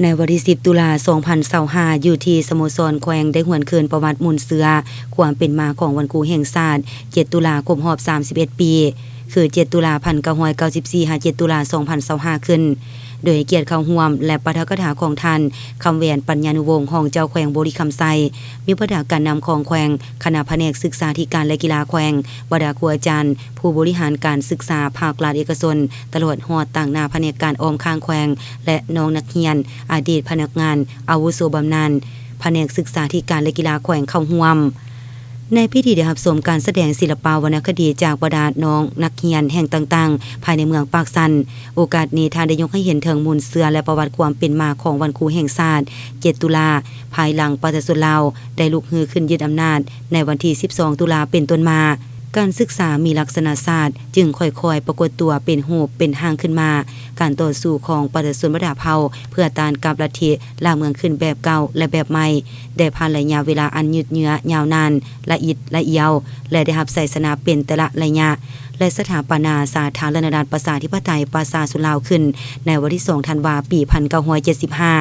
ໃນວັນທີສິບ ຕຸລາ ສອງພັນຊາວຫ້າ ຢູ່ທີ່ສະໂມສອນແຂວງ ໄດ້ຫວນຄືນປະຫວັດມູນເຊື້ອຄວາມເປັນມາຂອງວັນຄູແຫ່ງຊາດ ເຈັດ ຕຸລາ ຄົບຮອບ ສາມສິບເອັດ ປີ ຄື ເຈັດ ຕຸລາ ພັນເກົ້າຮ້ອຍເກົ້າສິບສີ່ ຫາ ເຈັດ ຕຸລາ ສອງພັນຊາວຫ້າ ຂຶ້ນ ໂດຍໃຫ້ກຽດເຂົ້າຮ່ວມ ແລະ ປາຖະກະຖາຂອງທ່ານ ຄຳແຫວນ ປັນຍານຸວົງ ຮອງເຈົ້າແຂວງບໍລິຄຳໄຊ, ມີບັນດາການນຳຂອງແຂວງ, ຄະນະພະແນກສຶກສາທິການ ແລະ ກິລາແຂວງ, ບັນດາຄູອາຈານ, ຜູ້ບໍລິຫານການສຶກສາພາກລັດເອກະຊົນ, ຕະຫຼອດຮອດຕາງໜ້າພະແນກການອ້ອມຂ້າງແຂວງ ແລະ ນ້ອງນັກຮຽນ, ອະດີດພະນັກງານອາວຸໂສບຳນານ ພະແນກສຶກສາທິການ ແລະ ກິລາແຂວງເຂົ້າຮ່ວມ. ໃນພິທີໄດ້ຮັບຊົມການສະແດງສິລະປະວັນນະຄະດີຈາກບັນດານ້ອງນັກຮຽນແຫ່ງຕ່າງໆ ພາຍໃນເມືອງປາກຊັນ. ໂອກາດນີ້ ທ່ານໄດ້ຍົກໃຫ້ເຫັນເຖິງມູນເຊື້ອ ແລະ ປະຫວັດຄວາມເປັນມາຂອງວັນຄູແຫ່ງຊາດ ເຈັດ ຕຸລາ ພາຍຫຼັງປະຊາຊົນລາວໄດ້ລຸກຮືຂຶ້ນຍຶດອຳນາດໃນວັນທີສິບສອງ ຕຸລາ ເປັນຕົ້ນມາ. ການສຶກສາມີລັກສະນະຊາດຈຶ່ງຄ່ອຍໆປາກົດຕົວເປັນຮູບເປັນຮ່າງຂຶ້ນມາ. ການຕໍ່ສູ້ຂອງປະຊາຊົນບັນດາເຜົ່າເພື່ອຕ້ານກັບລັດທິລ່າເມືອງຂຶ້ນແບບເກົ່າ ແລະ ແບບໃໝ່ ໄດ້ຜ່ານໄລຍະເວລາອັນຍືດເຍື້ອຍາວນານ, ລະອິດລະອຽວ ແລະ ໄດ້ຮັບໄຊຊະນະເປັນແຕ່ລະໄລຍະ ແລະ ສະຖາປະນາສາທາລະນະລັດປະຊາທິປະໄຕປະຊາຊົນລາວຂຶ້ນໃນວັນທີສອງ ທັນວາ ປີພັນເກົ້າຮ້ອຍເຈັດສິບຫ້າ.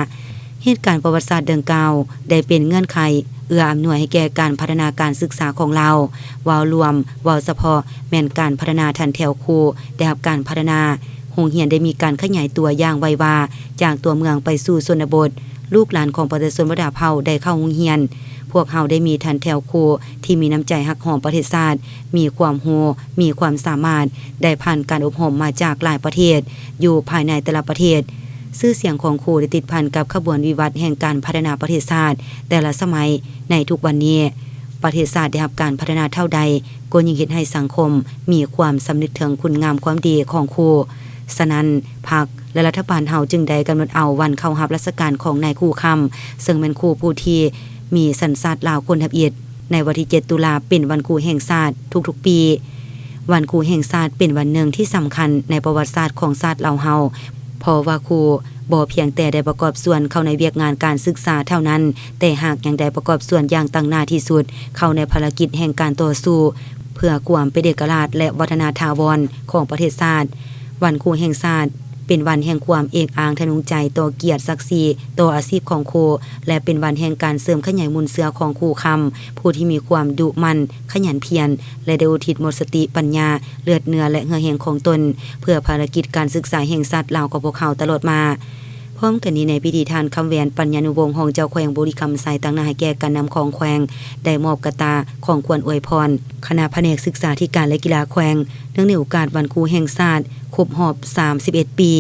ເຫດການປະຫວັດສາດດັ່ງກ່າວໄດ້ເປັນເງື່ອນໄຂເອື້ອອຳນວຍໃຫ້ແກ່ການພັດທະນາການສຶກສາຂອງລາວ. ເວົ້າລວມ, ເວົ້າສະເພາະແມ່ນການພັດທະນາຖັນແຖວຄູໄດ້ຮັບການພັດທະນາ, ໂຮງຮຽນໄດ້ມີການຂະຫຍາຍຕົວຢ່າງໄວວາ ຈາກຕົວເມືອງໄປສູ່ຊົນນະບົດ, ລູກຫຼານຂອງປະຊາຊົນບັນດາເຜົ່າໄດ້ເຂົ້າໂຮງຮຽນ. ພວກເຮົາໄດ້ມີຖັນແຖວຄູທີ່ມີນ້ຳໃຈຮັກຫອມປະເທດຊາດ, ມີຄວາມຮູ້, ມີຄວາມສາມາດ, ໄດ້ຜ່ານການອົບຮົມມາຈາກຫຼາຍປະເທດ, ຢູ່ພາຍໃນແຕ່ລະປະເທດ. ຊື່ສຽງຂອງຄູໄດ້ຕິດພັນກັບຂະບວນວິວັດແຫ່ງການພັດທະນາປະເທດຊາດແຕ່ລະສະໄໝ. ໃນທຸກວັນນີ້, ປະເທດຊາດໄດ້ຮັບການພັດທະນາເທົ່າໃດ, ກໍຍິ່ງເຮັດໃຫ້ສັງຄົມມີຄວາມສຳນຶກເຖິງຄຸນງາມຄວາມດີຂອງຄູ. ສະນັ້ນ, ພັກ ແລະ ລັດຖະບານເຮົາຈຶ່ງໄດ້ກຳນົດເອົາວັນເຂົ້າຮັບລາຊະການຂອງນາຍຄູຄຳ, ເຊິ່ງແມ່ນຄູຜູ້ທີ່ມີສັນຊາດລາວຄົນທຳອິດ, ໃນວັນທີເຈັດ ຕຸລາ ເປັນວັນຄູແຫ່ງຊາດທຸກໆປີ. ວັນຄູແຫ່ງຊາດເປັນວັນໜຶ່ງທີ່ສຳຄັນໃນປະຫວັດສາດຂອງຊາດລາວເຮົາ, ເພາະວ່າຄູບໍ່ພຽງແຕ່ໄດ້ປະກອບສ່ວນເຂົ້າໃນວຽກງານການສຶກສາເທົ່ານັ້ນ, ແຕ່ຫາກຍັງໄດ້ປະກອບສ່ວນຢ່າງຕັ້ງໜ້າທີ່ສຸດເຂົ້າໃນພາລະກິດແຫ່ງການຕໍ່ສູ້ເພື່ອຄວາມເປັນເອກະລາດ ແລະ ວັດທະນາຖາວອນຂອງປະເທດຊາດ. ວັນຄູແຫ່ງຊາດ ເປັນວັນແຫ່ງຄວາມເອກອ້າງທະນົງໃຈຕໍ່ກຽດສັກສີ ຕໍ່ອາຊີບຂອງຄູ ແລະ ເປັນວັນແຫ່ງການເສີມຂະຫຍາຍມູນເຊື້ອຂອງຄູຄຳ ຜູ້ທີ່ມີຄວາມດຸໝັ່ນ, ຂະຫຍັນພຽນ ແລະ ໄດ້ອຸທິດໝົດສະຕິປັນຍາ, ເລືອດເນື້ອ ແລະ ເຫື່ອແຮງຂອງຕົນ ເພື່ອພາລະກິດການສຶກສາແຫ່ງຊາດລາວຂອງພວກເຮົາຕະຫຼອດມາ. ພ້ອມກັນນີ້, ໃນພິທີ ທ່ານ ຄຳແຫວນ ປັນຍານຸວົງ ຮອງເຈົ້າແຂວງບໍລິຄຳໄຊ ຕາງໜ້າໃຫ້ແກ່ການນຳຂອງແຂວງ ໄດ້ມອບກະຕ່າຂອງຂວັນອວຍພອນ ຄະນະພະແນກສຶກສາທິການ ແລະ ກິລາແຂວງ ເນື່ອງໃນໂອກາດວັນຄູແຫ່ງຊາດຄົບຮອບສາມສິບເອັດປີ.